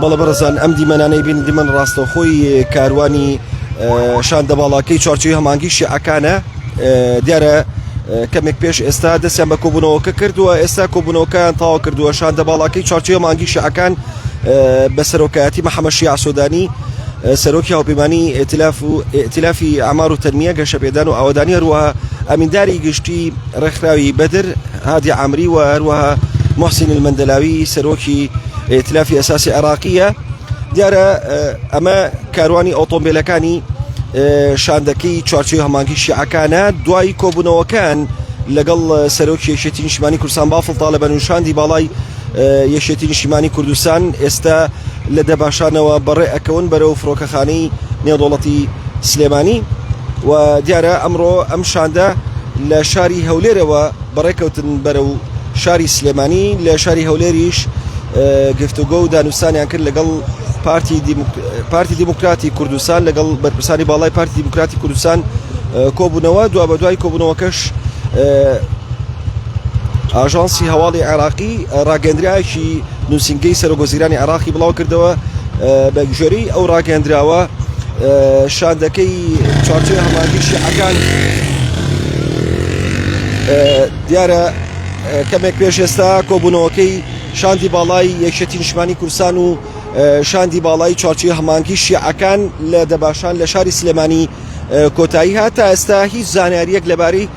بەڵێ بەڕێزان ئەم دیمەنانەی بین دیمەن ڕاستەوخۆی کاروانی شاندە باڵاکەی چوارچێوەی هەمانگی شیعەکانە دیارە کەمێک پێش ئێستا دەستیان بە کۆبوونەوەکە کردووە ئێستا کۆبوونەوەکەیان تەواو کردووە شاندە باڵاکەی چوارچێوەی هەمانگی شیعەکان بە سەرۆکایەتی محەممەد شیاع سۆدانی سەرۆکی هاوپەیمانی ئیتلاف و ئیتلافی ئەعمار و تەنمیە گەشەپێدان و ئاوەدانی هەروەها ئەمینداری گشتی ڕێکخراوی بەدر هادی عامری و هەروەها محسین المەندەلاوی سەرۆکی ئیتلافی ئەساسی عێراقیە دیارە ئەمە کاروانی ئۆتۆمبیلەکانی شاندەکەی چوارچێوەی هەمانگی شیعەکانە دوای کۆبوونەوەکان لەگەڵ سەرۆکی یەکێتی نیشتمانی کوردستان بافڵ تاڵەبانی و شاندی باڵای یەکێتی نیشتیمانی کوردستان ئێستا لە دەباشانەوە بەڕێ ئەکەون بەرەو فڕۆکەخانەی نێودەوڵەتی سلێمانی و دیارە ئەمڕۆ ئەم شاندە لە شاری هەولێرەوە بەڕێکەوتن بەرەو شاری سلێمانی لە شاری هەولێریش گفتوگۆ و دانوستانیان کرد لەگەڵ پارتی پارتی دیموکراتی کوردستان لەگەڵ بەرپرسانی باڵای پارتی دیموکراتی کوردستان کۆبوونەوە دوا بە دوای کۆبوونەوەکەش ئاژانسی هەواڵی عێراقی ڕاگەندراوێکی نووسینگەی سەرۆکوەزیرانی عێراقی بڵاو کردەوە بە گوێرەی ئەو ڕاگەندراوە شاندەکەی چوارچێوەی هەماهەنگی شیعەکان دیارە کەمێک پێش ئێستا کۆبوونەوەکەی شاندی باڵای یەکێتی نیشتمانی کوردستان و شاندی باڵای چوارچێوەی هەماهەنگی شیعەکان لە دەباشان لە شاری سلێمانی کۆتایی هات تا ئێستا هیچ زانیاریەک لەبارەی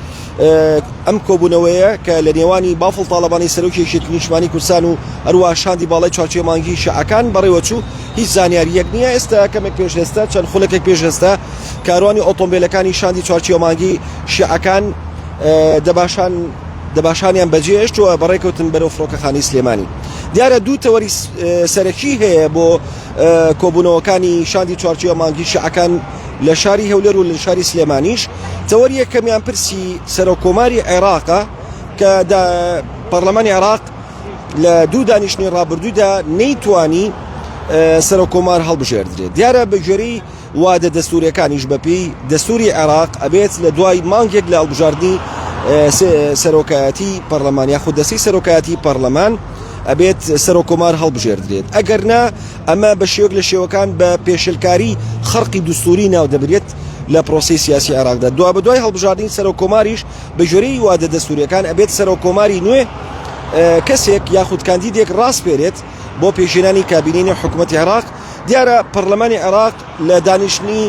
ئەم کۆبوونەوەیە کە لە نێوانی بافڵ تاڵەبانی سەرۆکی یەکێتی نیشتمانی کوردستان و هەروەها شاندی باڵای چوارچێوەی مانگی شیعەکان بەڕێوەچوو هیچ زانیارییەک نییە ئێستا کەمێک پێش ئێستا چەند خولەکێک پێش ئێستا کاروانی ئۆتۆمبیلەکانی شاندی چوارچێوە مانگی شیعەکان دەباشان دەباشانیان بەجێهێشت و بەڕێکەوتن بەرەو فڕۆکەخانەی سلێمانی دیارە دوو تەوەری سەرەکی هەیە بۆ کۆبوونەوەکانی شاندی چوارچێوە مانگی شیعەکان لە شاری هەولێر و لە شاری سلێمانیش تەوەری یەکەمیان پرسی سەرۆک کۆماری عێراقە کە پەرلەمانی عێراق لە دوو دانیشتنی ڕابردوودا نەیتوانی سەرۆک کۆمار هەڵبژێردرێت دیارە بە گوێرەی وادە دەستوریەکانیش بەپێی دەستوری عێراق ئەبێت لە دوای مانگێک لە هەڵبژاردنی سەرۆکایەتی پەرلەمان یاخود دەستی سەرۆکایەتی پەرلەمان ئەبێت سەرۆک کۆمار هەڵبژێردرێت ئەگەر نا ئەمە بە شێوەک لە شێوەکان بە پێشلکاری خەرقی دستوری ناو دەبرێت لە پرۆسەی سیاسی عێراقدا دوا بەدوای هەڵبژاردنی سەرۆک کۆماریش بە گوێرەی وادە دەستوریەکان ئەبێت سەرۆک کۆماری نوێ کەسێک یاخود کاندیدێک ڕاسپێرێت بۆ پێشێنانی کابینەی نوێ حکوومەتی عێراق دیارە پەرلەمانی عێراق لە دانیشتنی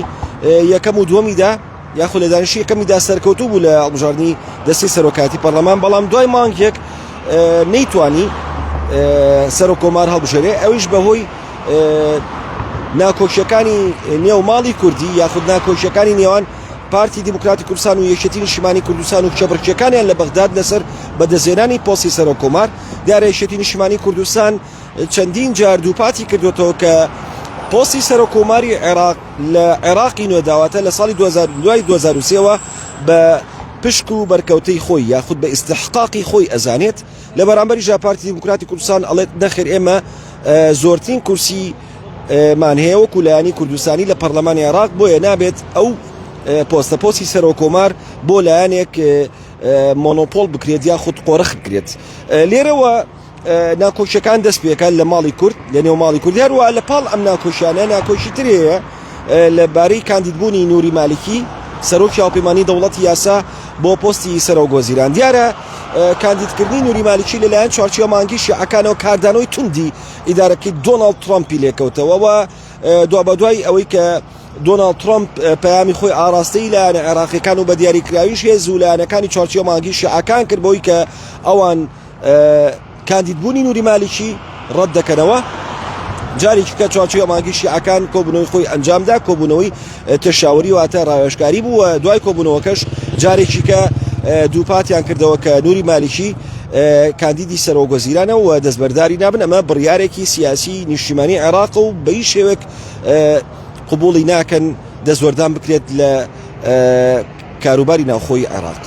یەکەم و دووەمیدا یاخود لە دانیشتی یەکەمیدا سەرکەوتوو بوو لە هەڵبژاردنی دەستی سەرۆکایەتی پەرلەمان بەڵام دوای مانگێک نەیتوانی سەرۆک کۆمار هەڵبژێرێ ئەویش بەهۆی ناکۆکیەکانی نێو ماڵی کوردی یاخود ناکۆکیەکانی نێوان پارتی دیموکراتی کوردستان و یەکێتی نیشتمانی کوردستان و کێبڕکێکانیان لە بەغداد لەسەر بەدەستهێنانی پۆستی سەرۆک کۆمار دیارە یەکێتی نیشتمانی کوردستان چەندین جار دووپاتی کردوێتەوە کە پۆستی سەرۆک کۆماری عێراق لە عێراقی نوێداواتە لە ساڵی دوای 2023ەوە بە پشک و بەرکەوتەی خۆی یاخود بە ئیستحقاقی خۆی ئەزانێت لە بەرامبەریشدا پارتی دیموکراتی کوردستان ئەڵێت نەخێر ئێمە زۆرترین کورسی مان هەیە وەکو لایەنی کوردستانی لە پەرلەمانی عێراق بۆیە نابێت ئەو پۆستە پۆستی سەرۆک کۆمار بۆ لایەنێک مۆنۆپۆل بکرێت یاخود قۆرخ بکرێت لێرەوە ناکۆکیەکان دەست پێکات لە ماڵی کورد لە نێو ماڵی کورد هەروە لە پاڵ ئەم ناکۆکیانە ناکۆکی تر هەیە لە بارەی کاندیدبوونی نوری مالکی سەرۆکی هاوپەیمانی دەوڵەتی یاسا بۆ پۆستی سەرۆک وەزیران دیارە کاندیدکردنی نوری مالکی لەلایەن چوارچێوە مانگی شیعەکانەوە کاردانەوەی توندی ئیدارەکەی دۆناڵد ترامپی لێکەوتەوە و دوابەدوای ئەوەی کە دۆناڵد ترەمپ پەیامی خۆی ئاراستەی لایەنە عێراقیەکان و بە دیاریکراویش هێز و لایەنەکانی چوارچێوە مانگی شیعەکان کرد بۆی کە ئەوان کاندیدبوونی نوری مالیکی ڕەت دەکەنەوە. جارێکی کە چوارچێوەی مانگی شیعەکان کۆبوونەوەی خۆی ئەنجامدا کۆبوونەوەی تەشاوری واتە ڕاوێژکاری بوو و دوای کۆبوونەوەکەش جارێکی کە دووپاتیان کردەوە کە نوری مالیکی کاندیدی سەرۆک وەزیرانە و دەستبەرداری نابن ئەمە بڕیارێکی سیاسی نیشتیمانی عێراق و بە هیچ شێوەیەک قبوڵی ناکەن دەستوەردان بکرێت لە کاروباری ناوخۆی عێراق.